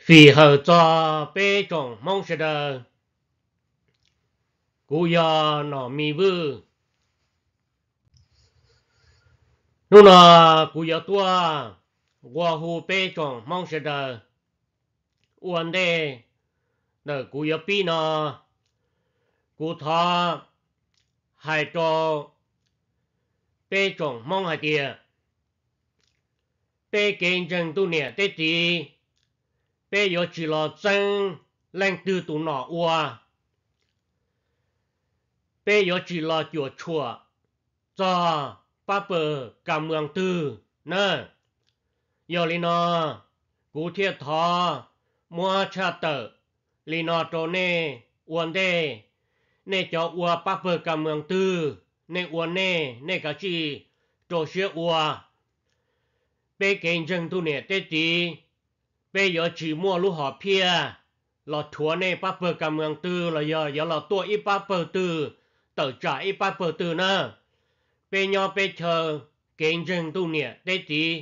Fim hawm txog peb tsoom Hmoob sawv daws, kuv yog Nom Mis Vwj. Hnub no kuv yuav tuaj nqua hu peb tsoom Hmoob sawv daws. Ua ntej ntawm kuv yuav pib no, kuv thov hais rau peb tsoom Hmoob hais tias, peb kev ntseeg ntuj niam teb txiv, peb yuav tsis los txeeb leej twg tus nom ua, peb yuav tsis los cuam tshuam txog pab pawg kas mwm twg na. Yog li no, kuv thiaj thov muab tshaj tawm li no rau nej ua ntej. Nej cov ua pab pawg kas mwm twg, nej ua nej, nej kav tsij rau siab ua. Peb kev ntseeg ntuj niam teb txiv, peb yuav tsis muaj lub hom phiaj los rhuav nej pab pawg kas mwm twg los yog yuav los tuaj ib pab pawg twg, tawm tsam ib pab pawg twg na. Peb nyob peb chaw, kev ntseeg ntuj niam teb txiv,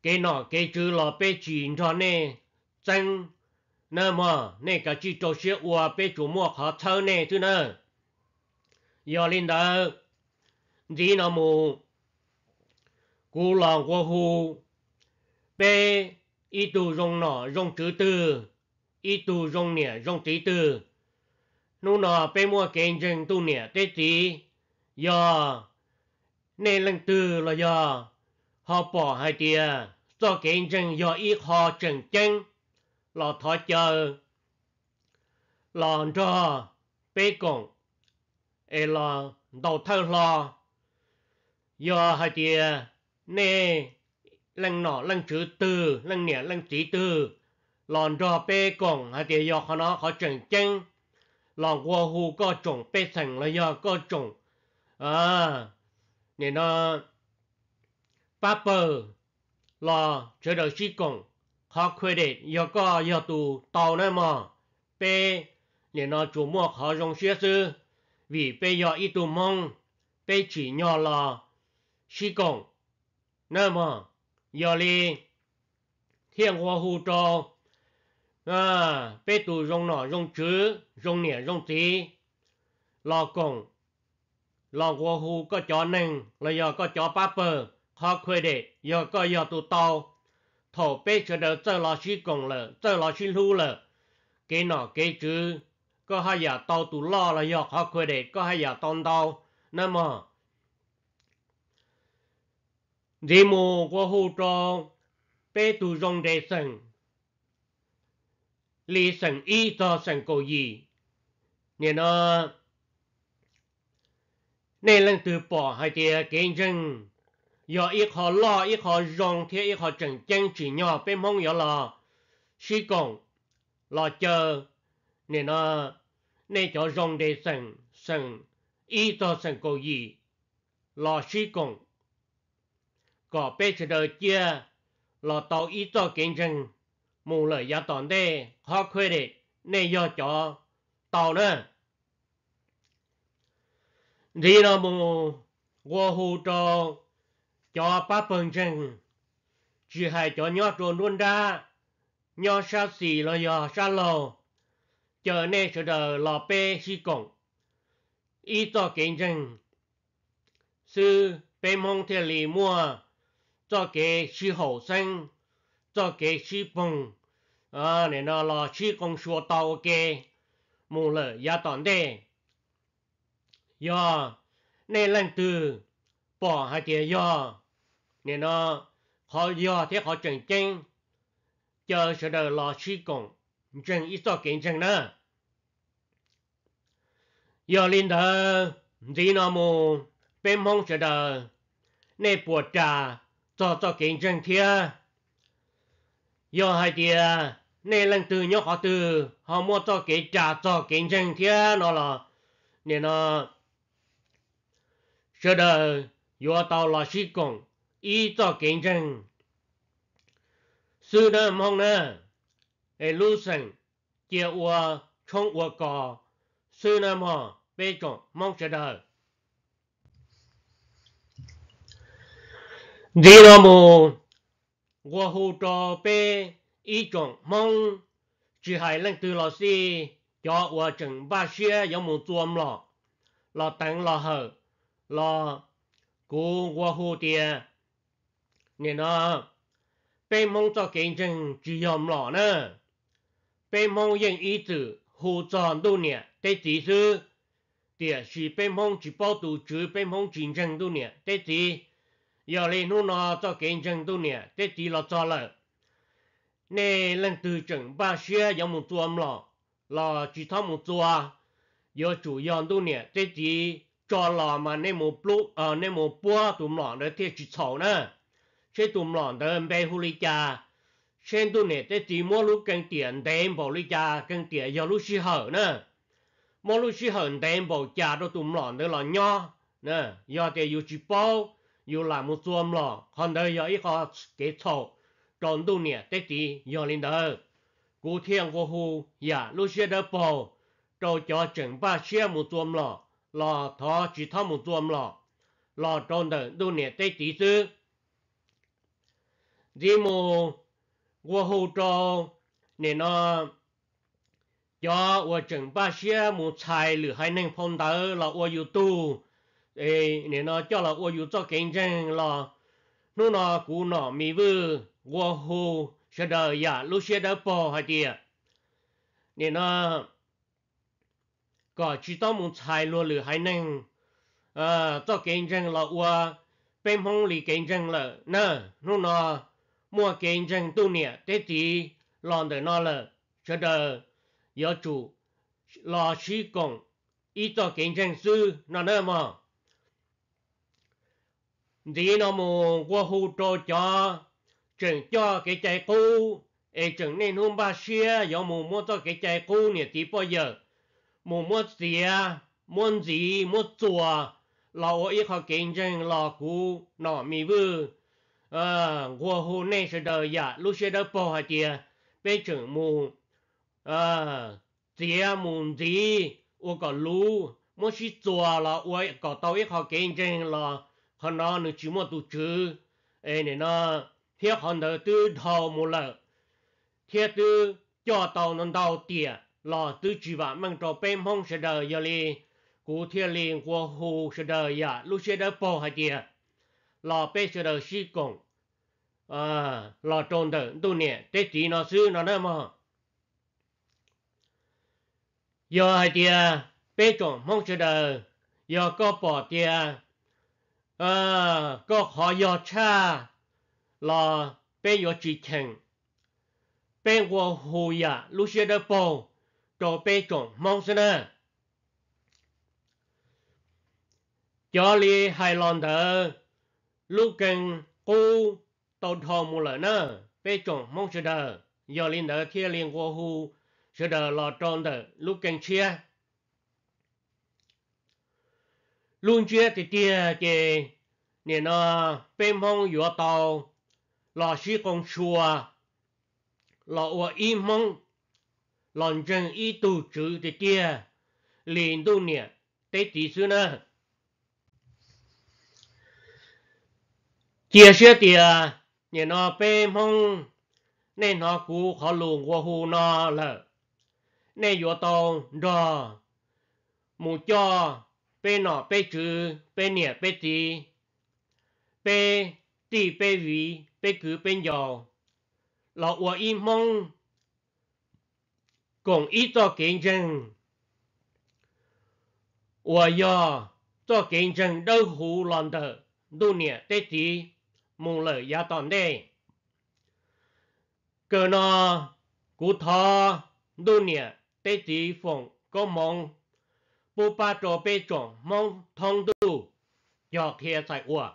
kev nom kev tswv los peb tsis nrog nej txeeb na mog. Nej kav tsij rau siab ua, peb tsuas muaj qhov txhawb nej xwb na. Yog li ntawd, ntxiv no mus, kuv los nqua hu peb ib tug zoo nom zoo tswv twg, ib tug zoo niam zoo txiv twg. Hnub no peb muaj kev ntseeg ntuj niam teb txiv, yog nej leej twg los yog ho pom hais tias txoj kev ntseeg yog ib qho tseem ceeb, los thov caw los nrog peb koom es los ntaus thawj hlo. Yog hais tias nej leej nom leej tswv twg, leej niam leej txiv twg los nrog peb koom hais tias yog qhov no qhov tseem ceeb, los nqua hu koj tsoom pej xeem los yog koj tsoom, nim no pab pawg los sawv daws sib koom. Qhov credit yog koj yog tus tau na mog. Peb nim no tsuas muaj qhov zoo siab xwb, vim peb yog ib tug Hmoob, peb tsim nyog los sib koom na mog. Yog li thiaj nqua hu rau peb tus zoo nom zoo tswv, zoo niam zoo txiv los koom, los nqua hu koj cov neeg los yog koj cov pab pawg. Qhov credit yog koj yog tus tau. Thaum peb sawv daws txawj los sib koom lawm, txawj los sib hlub lawm, kev nom kev tswv, koj haj yam tau tus loj los yog qhov credit koj haj yam tau ntau na mog. Ntxiv mus nqua hu rau peb tug zoo nres xeem, li xeem ib txog xeem kaum yim. Nim no nej leej twg pom hais tias kev ntseeg yog ib qho loj, ib qho zoo thiab ib qho tseem ceeb tsim nyog peb Hmoob yuav los sib koom, los caw nim no nej cov zoo nres xeem, xeem ib txog xeem kaum yim los sib koom, kom peb sawv daws ciaj los tau ib txoj kev ntseeg mus lawm yav tom ntej. Qhov credit nej yog cov tau na. Ntxiv no mus nqua hu rau cov pab pawg ntseeg, tsis hais cov nyob rau nruab nrab, nyob sab xis los yog sab laug, caw nej sawv daws los peb sib koom ib txoj kev ntseeg xwb, peb Hmoob thiaj li muaj txoj kev sib haum xeeb, txoj kev sib poog, nim no los sib qoo sua tau ua ke mus lawm yav tom ntej. Yog nej leej twg pom hais tias yog nim no qhov yog thiab qhov tseem ceeb, caw sawv daws los sib koom ntseeg ib txoj kev ntseeg na. Yog li ntawd, ntxiv no mus peb Hmoob sawv daws, nej puas ras txog txoj kev ntseeg thiab? Yog hais tias nej leej twg nyob qhov twg ho muaj txoj kev ras txog kev ntseeg thiab no los, nim no sawv daws yuav tau los sib koom ib txoj kev ntseeg xwb na Hmoob na. Es lub xeem cia ua tshoob ua kos xwb na mog peb tsoom Hmoob sawv daws. Ntxiv no mus nqua hu rau peb ib tsoom Hmoob, tsis hais leej twg los xij, cov uas tseem npaj siab yuav mus txua mlom los teev los hawm los kuv nqua hu tias, nim no peb Hmoob txoj kev ntseeg tsis yog mlom na. Peb Hmoob yeej ib txwm hu txog ntuj niam teb txiv xwb, tiam sis peb Hmoob tsis paub tus Tswv, peb Hmoob tsis ntseeg ntuj niam teb txiv. Yog li hnub no txoj kev ntseeg ntuj niam teb txiv los txog lawm, nej leej twg tseem npaj siab yuav mus txua mlom los tsis txhob mus txua. Yuav tsum yog ntuj niam teb txiv tso los mas nej mus, nej mus puab tus mlom ntawd thiaj tsis txhaum na. Seb tus mlom ntawd npe hu li cas, seb ntuj niam teb txiv muab lub keeg tiam ntev npaum li cas, keeg tiam yog lub sij hawm na, muab lub sij hawm ntev npaum cas rau tus mlom ntawd los nyob. Yog tias yus tsis paub, yus lam mus txua mlom, qhov ntawd yog ib qho kev txhaum rau ntuj niam teb txiv. Yog li ntawd, kuv thiaj nqua hu yam lub siab dawb paug rau cov tseem npaj siab mus txua mlom los thov tsis txhob mus txua mlom los rau ntawm ntuj niam teb txiv xwb. Ntxiv mus nqua hu rau, nim no, cov uas tseem npaj siab mus txhais lwm haiv neeg phau ntawv los ua yus tug, nim no coj los ua yus txoj kev ntseeg los, hnub no kuv Nom Mis Vwj nqua hu sawv daws yam lub siab dawb paug hais tias, nim no kom tsis txhob mus txhais luag lwm haiv neeg txoj kev ntseeg los ua peb Hmoob li kev ntseeg lawm na. Hnub no muaj kev ntseeg ntuj niam teb txiv los ntawm no lawm, sawv daws yuav tsum los sib koom ib txoj kev ntseeg xwb no na mog. Ntxiv no mus nqua hu rau cov tseem coj kev cai qub es tseem niaj hnub npaj siab yuav mus muab txoj kev cai qub niam txiv poj yawm mus muab txiav, muab ntxiv, muab txuas los ua ib qho kev ntseeg los kuv Nom Mis Vwj nqua hu nej sawv daws yam lub siab dawb paug hais tias peb tseem mus txiav mus ntxiv ua kom luv, muab sib txuas los ua kom tau ib qho kev ntseeg los qhov no nws tsis muaj tus tswv, nim no thiab qhov ntawd twb dhau mus lawm, thiab twb coj tau ntau ntau tiam los twb tsis vam meej rau peb Hmoob sawv daws. Yog li kuv thiaj li nqua hu sawv daws yam lub siab dawb paug hais tias los peb sawv daws sib koom los rau ntawm ntuj niam teb txiv no xwb no na mog. Yog hais tias peb tsoom Hmoob sawv daws, yog koj pom tias koj qhov yog tshaj los peb yuav tsis cheem, peb nqua hu yam lub siab dawb paug rau peb tsoom Hmoob xwb na. Cov li hais los ntawd, lub keeg qub tau dhau mus lawm na, peb tsoom Hmoob sawv daws. Yog li ntawd thiaj li nqua hu sawv daws los rau ntawm lub keeg tshiab. Lub ntsiab tiag tiag ces nim no peb Hmoob yuav tau los sib qoo sua, los ua ib Hmoob, los ntseeg ib tug tswv tiag tiag li ntuj niam teb txiv xwb na. Cia siab tias nim no peb Hmoob, nej hnov kuv qhov lus nqua hu no lawm, nej yuav tau nrog mus coj peb nom peb tswv, peb niam peb txiv, peb tij peb viv, peb kwv peb ncaus, los ua ib Hmoob koom ib txoj kev ntseeg uas yog txoj kev ntseeg dawb huv los ntawm ntuj niam teb txiv mus lawm yav tom ntej. Kawg no, kuv thov ntuj niam teb txiv foom koob hmoov pub pab rau peb tsoom Hmoob thoob ntuj cog qhia txhais ua.